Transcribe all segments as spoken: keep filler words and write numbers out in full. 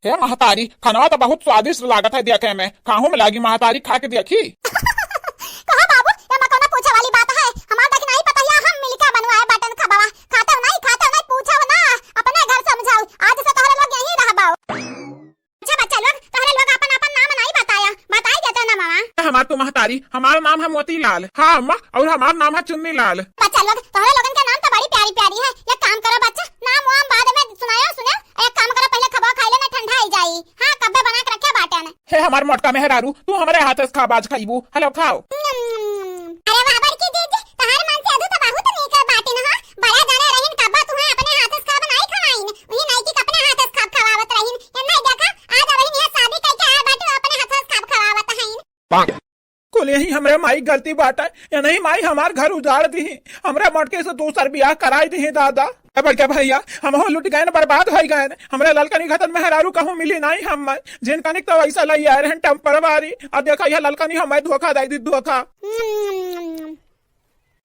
हे महतारी, खनवा त बहुत स्वादिष्ट लागत है देखे में। खाहू में लागी महतारी, खा के देखी। कहा बाबू, एमा कौनो पूछे वाली बात है? हमार दखिनाही पतहिया हम मिलके बनवाए बाटन खबवा। खातव नहीं, खातव नहीं, पूछव ना, अपने घर समझाऊ। आज से तोहरे लोग यहीं रहबाऊ। अच्छा बच्चा लोग, तोहरे लोग अपन अपन नाम नहीं बताया, बताई देते ना मामा। हमार तो महतारी, हमार नाम है मोतीलाल। हाँ अम्मा, और हमार नाम है चुन्नीलाल। बच्चा लोग, तोहरे लोगन के नाम तो बड़ी प्यारी प्यारी है। एक काम करो बच्चा, नाम वाम बाद में सुनायो, सुने। एक काम करो, पहले खबवा खाई ले, ना ठंडा आई जाई। हाँ, कब्बे बना के रखे बाटन। हे हमार मोटका मेहरारू, तू हमरे हाथ से खाब, आज खाइबू। हेलो, खाओ। अरे वाह बड़की दीदी, तोहार मन से अदू तो बहुत नीक बाटिन हो। बड़ा जाने रहिन कब्बा तुहे अपने हाथ से खाब नाई खवाइन, उही नाई की अपने हाथ से खाब खवावत रहिन। ये नहीं देखा, आज वही नियत शादी कइके आया बाटू, अपने हाथ से खाब खवावत हइन। कुल यही हमरे माई गलती बाटे, ये नहीं माई हमार घर उजाड़ दिही, हमरे मोटके से दूसर बियाह कराई दिही दादा। ए बड़के भैया, हमहू लुट गए, बर्बाद हो गए, हमरे ललकनी घतन मेहरारू कहूँ मिली नहीं हम, जिनका निक तो वैसा लई आए रहन टेम्पर वारी, और देखा यह ललकनी हमें धोखा दे दी, धोखा।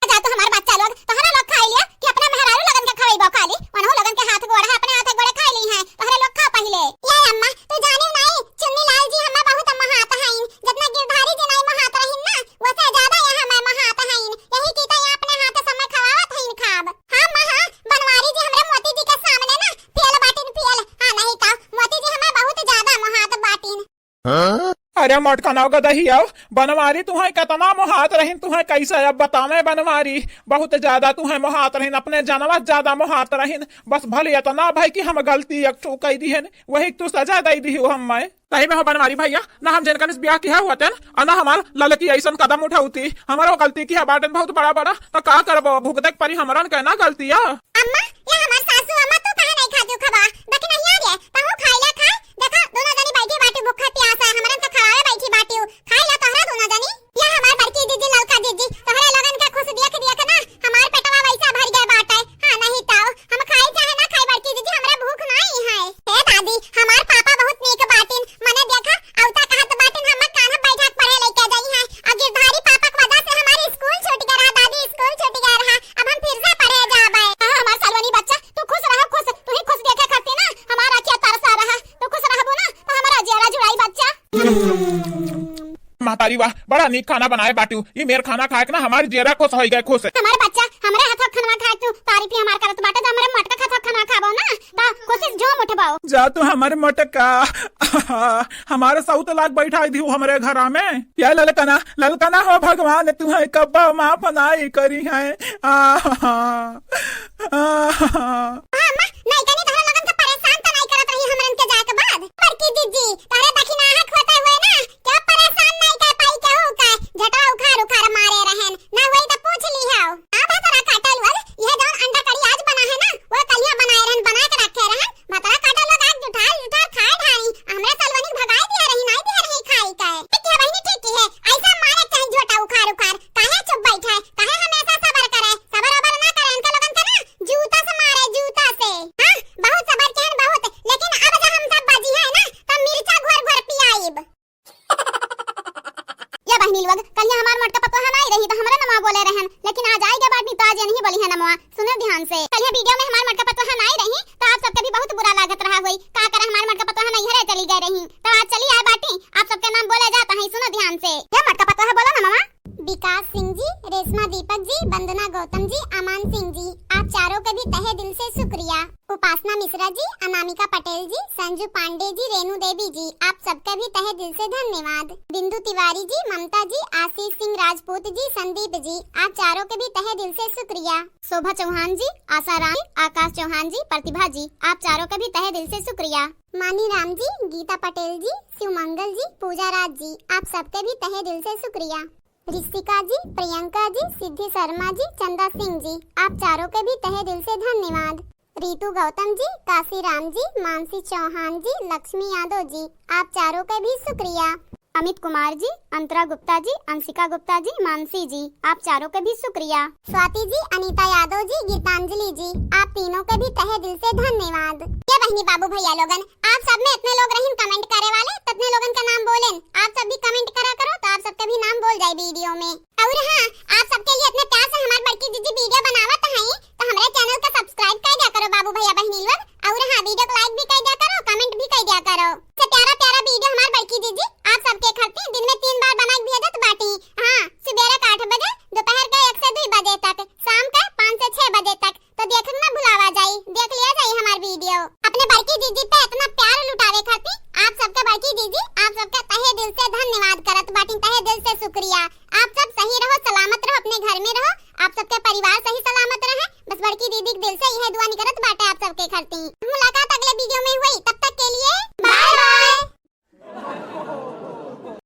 जा तो हमार बच्चा लोग, तोहरा लोग खाई लिया कि अपने मेहरारू लोगन के खवैबो खाली, वनहु लोगन के हाथ गोड़ है, अपने हाथ गोड़े खाई ली हैं, तोहरे लोग खा पहिले। ये अम्मा, तू जाने नहीं, चुन्नी लाल जी हमें बहुत महात हईन, जितना गिरधारी जी नहीं महात रहीन ना, वसे ज्यादा ये हमें महात हईन, यही की तो ये अपने हाथ समय खवावत हईन खाब। हाँ माँ, हाँ, बनवारी जी हमरे मोती जी के सामने ना फेल बाटिन फेल, हाँ नहीं तो मोती जी हमें बहुत ज्यादा महात बाटिन। अरे मोटका नाव गदहिया, बनवारी तुहैं केतना मोहात रहिन, तुहैं कैसे अब बतावे बनवारी, बहुत ज्यादा तुहैं मोहात रहिन, अपने जनवा से ज्यादा मोहात रहिन। बस भले एतना भई कि हम गलती एक ठो कई दिहन, वही तू सजा दई दिहू हम्मै। सही में हो बनवारी भैया, ना हम जेनकन से बियाह किहे होतेन, और ना हमार ललकी ऐसन कदम उठौती, हमरो गलती किहे बाटेन बहुत बड़ा बड़ा, तो का करबो, भुगते के परी हमरन के ना गलतिया। अम्मा, ये हमार सासू अम्मा, तू काहे नहीं खाती खबा? देखी नहीं आ रे, तहू खाई ले खाए। देखा, दोनों जनी बैठी बाटी भूखा प्यासा, हमरन के खवावे बैठी बाटी, खाई ले तोहरा दोनों जनी। ये हमार बड़की दीदी, ललका दीदी, तोहरे लोगन के खुश देख देख ना हमार पेटवा वैसा भर गए बाटे। हाँ, नहीं तो हम खाई चाहे ना खाई बड़की दीदी, हमरा भूख नहीं है। हे दादी, हमार पापा बहुत नीक बाटिन, मने देखा, औता कहत बाटिन, हम कान्हा बैठा के पढ़े लइके जाई हैं। आ गिरधारी पापा के वजह से हमार स्कूल छूट गया रहा दादी, स्कूल छूट गया रहा। अब हम फिर से पढ़े जाबे। हाँ, हमार सलोनी बच्चा, तू खुश रहा, खुश। तू ही खुश देखे खातिर ना हमार अखिया तरसा रहा। तू खुश रहबू ना, तो हमारा जियरा जुड़ाई बच्चा। महतारी वाह, बड़ा नीक खाना बनाए बाटू। ई मेर खाना खाए के ना हमार जियरा खुश होई गए, खुश। हमार बच्चा, हमरे हाथ खाना खाए तू तारीफ ही हमार करत बाटे, तो हमरे मोटका हाथ खाना खाबो ना, तो कोशिश जो उठबाओ। जा तू हमर मोटका, हमारे सौत लाग बैठाई दिहू हमरे घरा में। या ललकना, ललकना हो भगवान, तुहैं कब्बो माफ नाई करी हैं। आहा, आहा। हाँ, अम्मा, नहीं कनी तोहरा लोगन के परेशान तो नहीं करत रही हमरन के जाए के बाद। बड़की दीदी, तोहरे दखिनाहक होते हुए ना, क्या परेशान नहीं कर पाई केहू के? झटवा उखाड़ उखाड़ मारे रहन, ना हुई तो पूछ ली हो। हाँ, भतरा काटल वल, यह जौन अंडा करी आज बना है ना, वो कलिया बनाए रहन, बना के रखे रहन। भतरा काटा लोग आज जुठार जुठार खाए ढाई, हमरे सलवनी के भगाए दिया रही, नाई दिया रही खाई के। ठीक है बहिनी, ठीक है, ऐसा मारे चाहे झोटा उखाड़ उखाड़, काहे चुप बैठा है, काहे हमेशा सबर करे, सबर अबर ना करे, इनका लोगन के ना जूता से मारे, जूता से। हाँ, बहुत सबर के हैं बहुत, लेकिन अब जब हम सब बजी है ना, तब मिर्चा घोर घोर पियाइब। ये बहिनी लोग, कलिया हमार मोटका पतोहा नाई रही तो हमरा नमवा बोले रहन, लेकिन आज आई गए बाटी तो आज ये नहीं बोली है नमवा। सुनो ध्यान से, कलिया वीडियो में हमार मोटका पतोहा नाई रही तो आप सबके भी बहुत बुरा लागत रहा होई। का करे हमार मोटका पतोहा नहीं हरे चली गए रही, तो आज चली आए बाटी, आप सबके नाम बोले जाता है, सुनो ध्यान से। ये मोटका पतोहा बोलो ना ममा। विकास सिंह जी, रेशमा दीपक जी, वंदना गौतम जी, अमान सिंह जी, आप चारों के भी तहे दिल से शुक्रिया। उपासना मिश्रा जी, अनामिका पटेल जी, संजू पांडे जी, रेणु देवी जी, आप सबका भी तहे दिल से धन्यवाद। बिंदु तिवारी जी, ममता जी, आशीष सिंह राजपूत जी, संदीप जी, आप चारों के भी तहे दिल से शुक्रिया। शोभा चौहान जी, आशा राम, आकाश चौहान जी, प्रतिभा जी, आप चारों के भी तहे दिल से शुक्रिया। मानी राम जी, गीता पटेल जी, शिवमंगल जी, पूजा राज जी, आप सबके भी तहे दिल से शुक्रिया। ऋषिका जी, प्रियंका जी, सिद्धि शर्मा जी, चंदा सिंह जी, आप चारों के भी तहे दिल से धन्यवाद। रितु गौतम जी, काशीराम जी, मानसी चौहान जी, लक्ष्मी यादव जी, आप चारों के भी शुक्रिया। अमित कुमार जी, अंतरा गुप्ता जी, अंशिका गुप्ता जी, मानसी जी, आप चारों के भी शुक्रिया। स्वाति जी, अनीता यादव जी, गीतांजलि जी, आप तीनों के भी तहे दिल से धन्यवाद। ये बहिनी बाबू भैया लोगन, आप सब में इतने लोग रहिन comment करे वाले, ततने लोगन का नाम बोलेन। आप सब भी comment करा करो तो आप सबके भी नाम बोल जाए वीडियो में। और हाँ, आप सबके लिए इतने प्यार से हमार बड़की दीदी वीडियो बनावत हैं, तो हमारे चैनल का subscribe कर दिया करो बाबू भैया बहिनी लोग। और हाँ, वीडियो को like भी कर दिया करो, comment भी कर दिया करो। बड़की जीजी पे इतना प्यार लुटावे खातिर आप सबके बड़की जीजी आप सबके तहे दिल से धन्यवाद करत बाटी, तहे दिल से शुक्रिया। आप सब सही रहो, सलामत रहो, अपने घर में रहो, आप सबके परिवार सही सलामत रहे। बस बड़की दीदी के दिल से यह दुआ निकरत बाटे आप सबके खातिर। मुलाकात अगले वीडियो में।